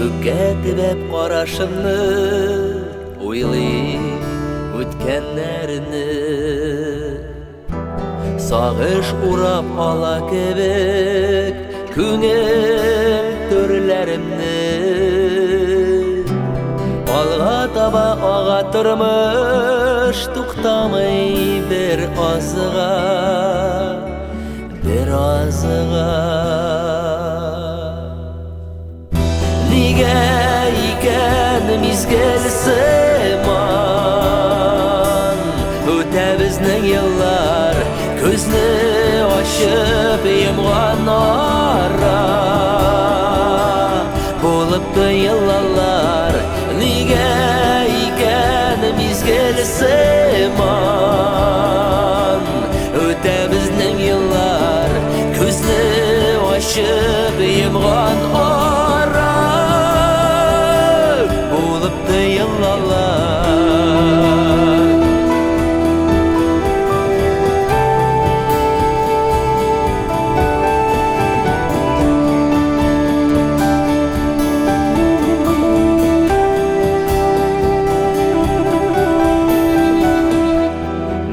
Күккә төбәп карашымны, уйлыйм үткәннәрне. Сагыш урап ала кебек күңел түрләремне. Алга таба ага тормыш, туктамый бер азга, бер азга. Нигә икән мизгел сыман үтә безнең еллар, күзне ачып йомган ара булып тоелалар. Нигә икән мизгел сыман үтә безнең еллар, күзне ачып йомган ара булып тоелалар.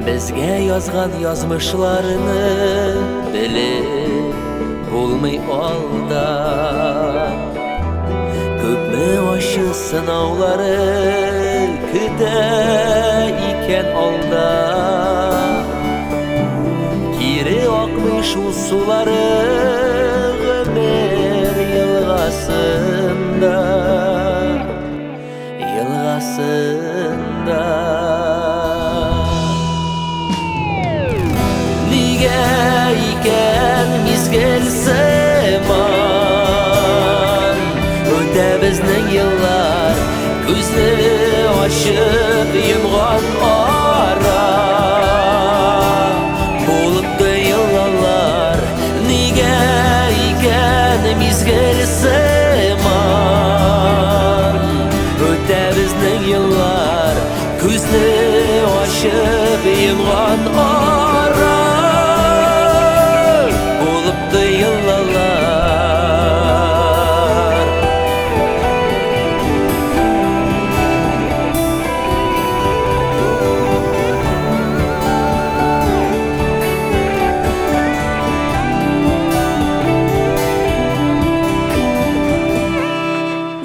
Безгә язган язмышларны белеп булмый алда. Күпме ачы сынаулары көтә икән алда. Кире акмый шул сулары гомер елгасында, елгасында. Нигә икән мизгел сыман үтә безнең еллар, күзне ачып йомган ара булып тоелалар. Нигә икән мизгел сыман үтә безнең еллар, күзне ачып йомган ара булып тоелалар.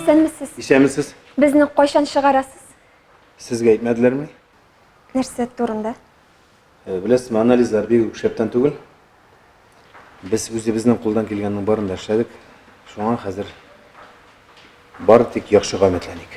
Исәнмесез. Исәнмесез. Безне кайчан чыгарасыз? Сезгә әйтмәделәрме? Нәрсә турында? Беләсезме, анализлар бик үк шәптән түгел. Без үзебезнең кулдан килгәннең барын да эшләдек. Шуңа хәзер бары тик яхшыга өметләник.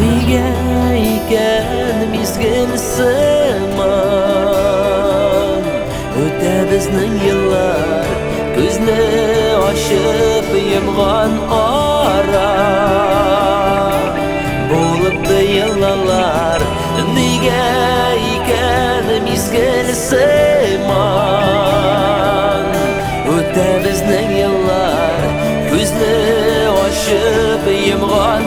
Нигә икән мизгел сыман үтә безнең еллар, күзне ачып йомган ара булып тоелалар. Нигә икән мизгел сыман үтә безнең еллар, күзне ачып йомган